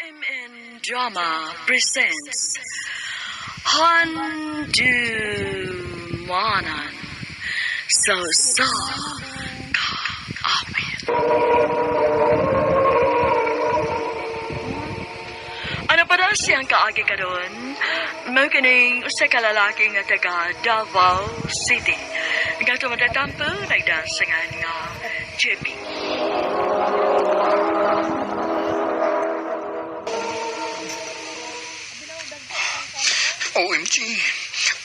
RMN Drama presents Handumanan sa Sa Kaawit. Ano pa daw siyang kaagi karon? Mao kining usa ka lalaki nga taga Davao City. Nga tumatatampo nagdasangan nga JP. OMG!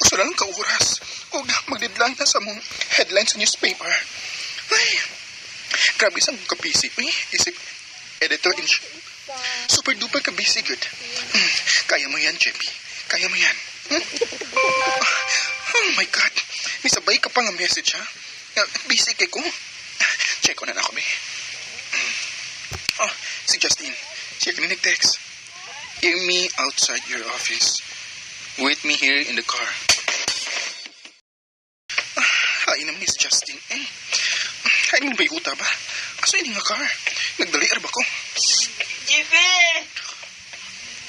Usa lang ka oras. Og mag-deadline na sa mong headline sa newspaper. Ay, grabe isang ka-busy. Uy, isip editor in chief. Super duper ka-busy, good. Kaya mo yan, JP. Kaya mo yan. Hmm? Oh my God. May sabay ka pa nga message, ha? Ah, busy kay ko. Check ko na na ako, be. Oh, si Justin. Siya kini nag-text. Hear me outside your office. Wait me here in the car. Ah, ay naman ni si Justin. Eh. Ay mo ba yuta ba? Asa ini nga car? Nagdali ba ko? JP!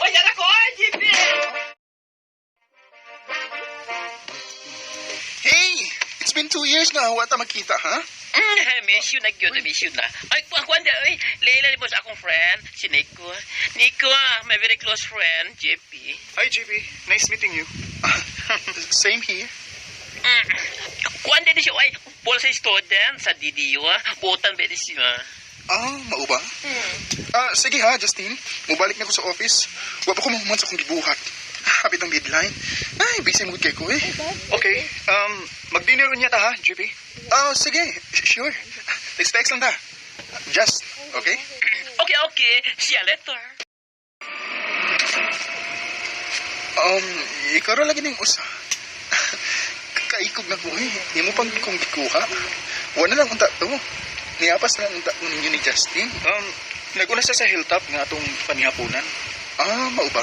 Oy, dara ko, JP! Hey! It's been 2 years na. Wala ta magkita, ha? Miss you na gyud, miss you na. Ay, kuan kuan di, oy, Leila ni mo sa akong friend, si Nico. Nico, ah, my very close friend, JP. Hi, JP. Nice meeting you. Same here. Kuan di siya, oy, bol sa student sa DDU, ah. Buotan ba di siya? Ah, mao ba? Ah, sige ha, Justin. Mubalik na ko sa office. Wa pa ko mahuman sa akong gibuhat. Hapit ang deadline. Ay, busy mo kay ko eh. Okay, mag-dinner unya ta ha, JP? Ah, sige. Sure. Text-text lang ta. Just, okay? Okay. See you later. Ikaw ra lagi ning usa. Kaikog na ko eh. Imo pang kong gikuha. Wala lang unta to. Niapas na lang unta ko ninyo ni Justin. Naguna siya sa Hilltop nga atong panihapunan. Ah, mao ba?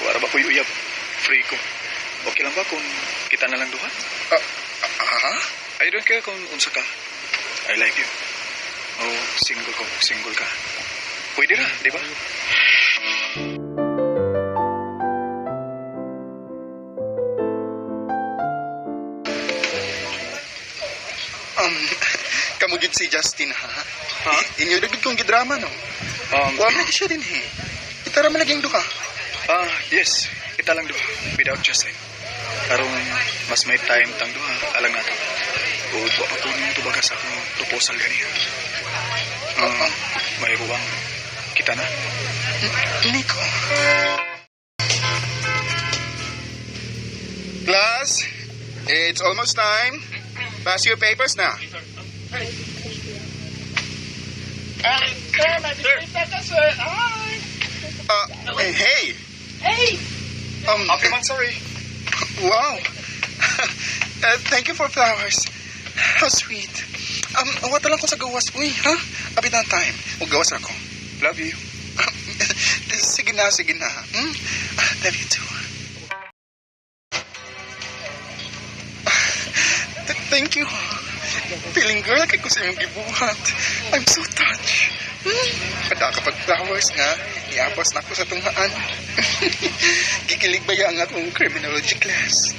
Wala ba ko'y uyab? Free ko. Okay lang ba kung kita na lang duha? Ah, ah, I don't care kung unsa ka. I like you. Oh, single ko. Single ka. Pwede ra, di ba? Kamo gid si Justin ha. Ha? Inyo na gid kong gidrama no. Wa man siya din eh. Itara man laging duha. Ah, yes. Kita lang duha. Without Justin. Karong mas may time tang duha. Alang nato. O, wa pa ko nung tubaga sa akong proposal ganiya. Ah, May buwang. Kita na. Nico. Class, it's almost time. Pass your papers na. Hey. Hey! Happy sorry. Wow. Thank you for flowers. How sweet. Wala lang ko sa gawas. Uy, ha? Abit na ang time. O gawas na ako. Love you. Sige na, sige na. Hmm? Ah, love you too. Thank you. Feeling girl kay ko sa iyong gibuhat. I'm so touched. Hmm? Kada kapag flowers nga, iapos na ako sa tunghaan. Gikilig ba ang akong criminology class?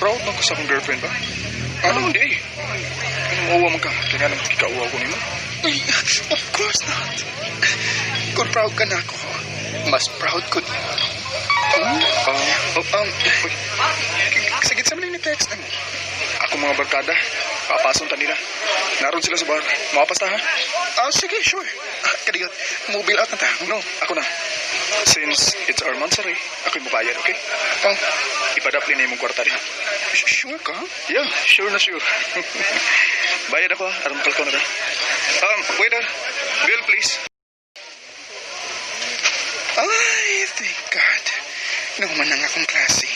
Proud man ko sa akong girlfriend ba? Ano hindi eh. Ano mauwa man ka? Kaya naman kikauwa ko nimo. Uy, of course not. Kung proud ka na ako, mas proud ko niya. Hmm? Ah, oh, Uy, sige sa ni text na mo. ako mga barkada. Papason ta nila. Naroon sila sa bar. Mapapas ta ha? Ah, sige, sure. Ah, kadiyot, mobile out na ta. No, ako na. Since it's our monthsary, ako'y mubayad, okay? Oh, Ipadapli na imong kwarta diha. sure ka? Yeah, sure na sure. Bayad ako ha, aron makalkaw na ta. Waiter, bill please. Ay, thank God. Nahuman na nga akong klase.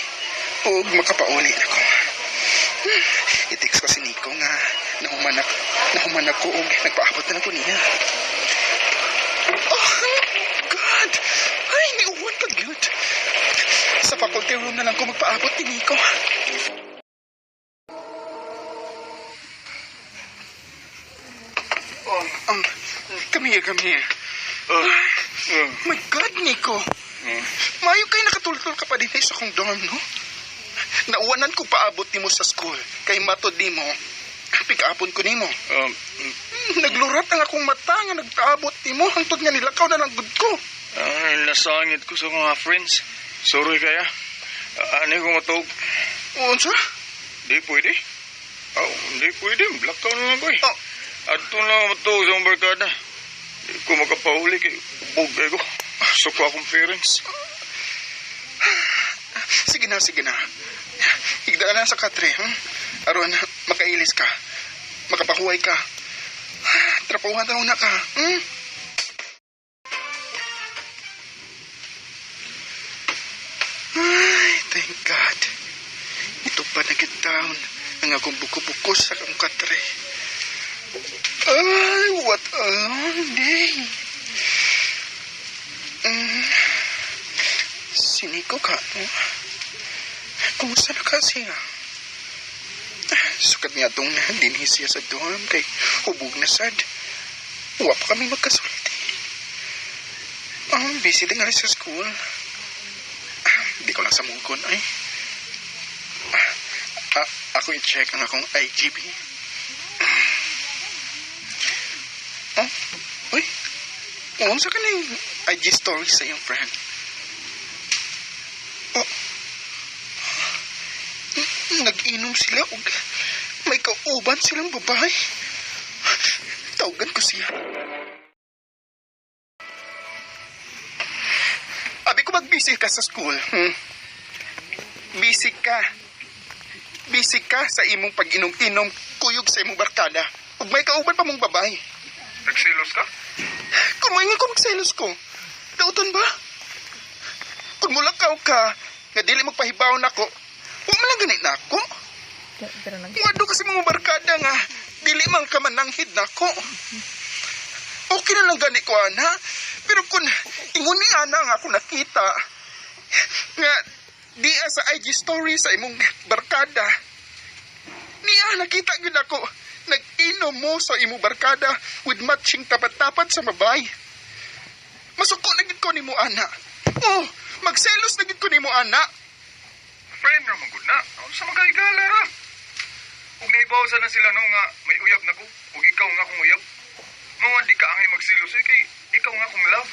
Huwag makapauli ako. I-text ko si Nico nga nahuman ako og nagpaabot na lang ko niya. Oh, God! Ay, niuwan pa gyud. Sa faculty room na lang ko magpaabot ni Nico. Come here, come here. My God, Nico. Maayo kay nakatultol ka pa din sa akong dorm, no? Nauwanan ko paabot nimo sa school. Kay matod nimo, pikaapon ko nimo. Naglurat ang akong mata nga nagpaabot nimo hangtod nga nilakaw na lang gud ko. Ay, nasangit ko sa mga friends. Sorry kaya. Ano ko matug? Unsa? Di pwede. Oh, di pwede. Blackout na lang ko eh. Oh. Adto na lang matug sa akong barkada. Di ko makapauli kay ubog kay ko. Suko akong parents. Sige na, sige na. Higdaan na sa katre, Aron, makailis ka. Makapahuway ka. Trapawan daw na ka, Ay, thank God. Ito pa na get down ang akong buko-buko sa akong katre. Ay, what a long day. Si Nico ka, no? Kumusta na ka siya? Sukat niya itong dinhi siya sa dorm kay hubog na sad. Wa pa kami magkasulti. Busy din nga sa school. Di ko lang sa mungkon ay. Ako i-check ang akong IGB. Oh, uy. Unsa ka ning IG story sa iyong friend? Oh. Nag-inom sila og may kauban silang babae. Tawagan ko siya. Abi ko mag-busy ka sa school. Busy ka. Busy ka sa imong pag-inom-inom, kuyog sa imong barkada. Ug may kauban pa mong babae. Nagselos ka? Kung maingon ko magselos ko, dauton ba? Kung mulakaw ka, nga dili magpahibaw nako, wa man lang ganit nako. Wado kasi mga barkada nga, dili man ka mananghid nako. Okay na lang gani ko, ana. Pero kung ingon ni ana nga ako nakita, nga diya sa IG story sa imong barkada, niya nakita gyud ako, nag-inom mo sa imong barkada with matching tapat-tapat sa mabay. Masuko na gyud ko nimo, ana. Oh, magselos na gyud ko nimo, ana. Friend ra man gud na. Sa magkaigala ra. Ug naibaw sa na sila no nga may uyab na ko ug ikaw nga akong uyab. Mao di ka angay magselos eh, kay ikaw nga akong love.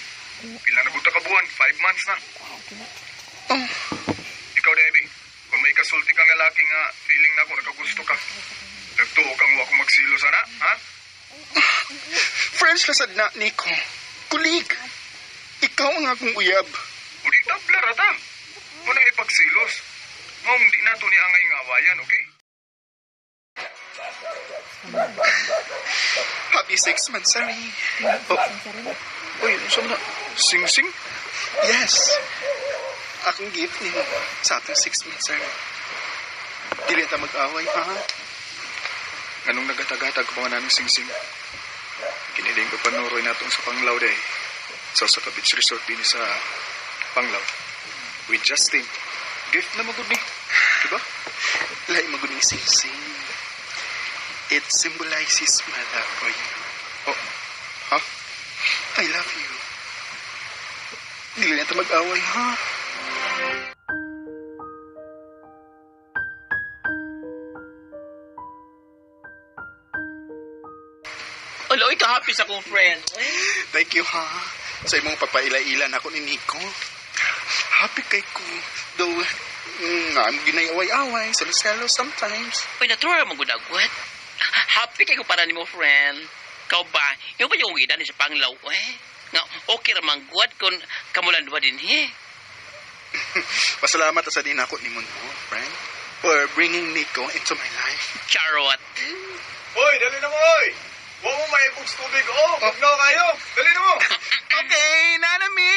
Pila na gud ta ka buwan? 5 months na. Oh. Ikaw Debbie, kung may kasulti kang lalaki nga feeling na ako nakagusto ka. Nagtuo kang wa ko magselos ana, ha? Friends lasad na, Nico. Kulig. Ikaw ang akong uyab. Udi tabla ra ta. Mo na ipagsilos. Maong di na to ni angay nga awayan, okay? Happy 6 months, sorry. Oh. Uy, unsa man na? Sing-sing? Yes. Akong gift nimo sa atong 6 months, sir. Dili ta mag-away, ha? Anong nagatag-hatag pa man namin sing-sing? Kiniling pa panuroy natong sa Panglao day. Sa sa Beach Resort din sa Panglao. With Justin. Gift na magud ni. Diba? Lahi magud ning sing-sing. It symbolizes my love for you. Oh. Ha? I love you. Dili na ta mag-away, ha? Alo, ikaw happy sa akong friend. Thank you, ha? Sa imong papaila-ila na ako ni Nico. Happy kay ko. Though, I'm ginayaway-away, selo-selo sometimes. Uy, natural mo gud agwat. Happy kay ko para nimo, friend. Kau ba, yung ba yung ida ni sa Panglaw, eh? Nga, okay ra man gud kung kamulan ba din, eh. Pasalamat sa din ako ni Mundo, friend, for bringing Nico into my life. Charot. Hoy, dali na mo, oy! Wa mo maibog sa tubig, oh! Bugnaw kayo! Dali na mo! Okay, nanami!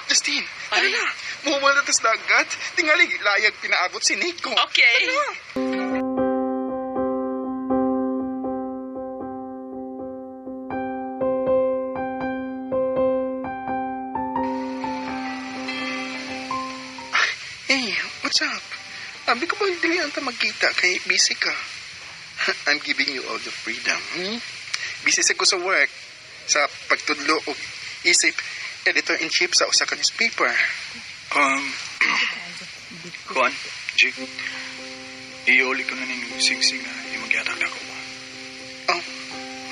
Justine, ano na? Muhumul na tas dagat. Tingali, layag pinaabot si Nico. Okay. Ano? Hey, what's up? Sabi ko ba dili ang ta magkita kay busy ka? I'm giving you all the freedom. Busy sa ko sa work, sa pagtudlo og isip editor-in-chief sa usa ka newspaper. Kuan, G. Iuli ko na ning singsing na imong gihatag nako. Oh,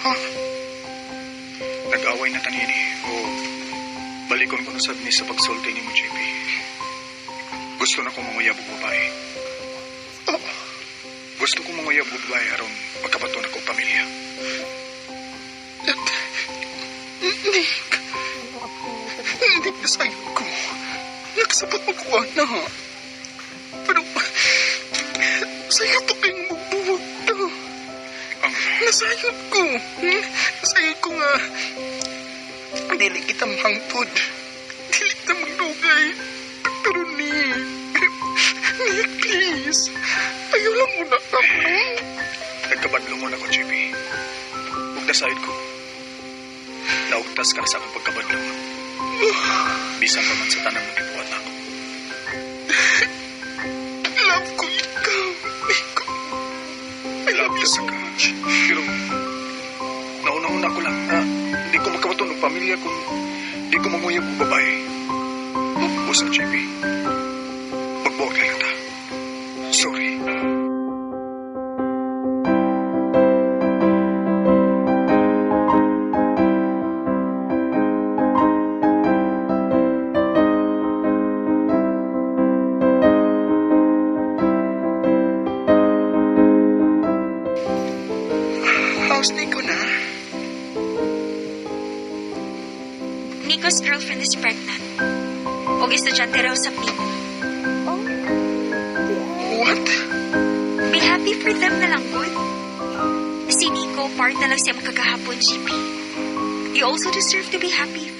huh? Nag-away na tanini o balikon ko na sad ni sa pagsulti nimo, JP. Gusto na ko manguyab og babae. Oh, Gusto ko manguyab og babae aron magkabaton ako og pamilya. Nick, hindi nasayod ko. Nakasabot mo ko, ana. Pero, sayo pa kayong magbuwag ta. Ang Nasayod ko. Nasayod ko nga. Dili kita mahangtod. Dili kita magdugay. Pero Nick, Nick, please. Ayaw lang muna ako. Nagkabadlungon ako, JP. Ug nasayod ko. Naugtas ka na sa akong pagkabadlungon. Bisan pa man sa tanang nagibuhat nako. Love ko ikaw. Nick. I love you so much. Pero nauna-una ko lang na hindi ko magkabaton og pamilya kung di ko manguyab og babae. Usa, JP. Magbuwag na lang ta. Sorry. How's Nico na? Nico's girlfriend is pregnant. Og estudyante raw sa Nimo. What? Be happy for them na lang, good. Si Nico, part na lang siya makagahapon, GP. You also deserve to be happy.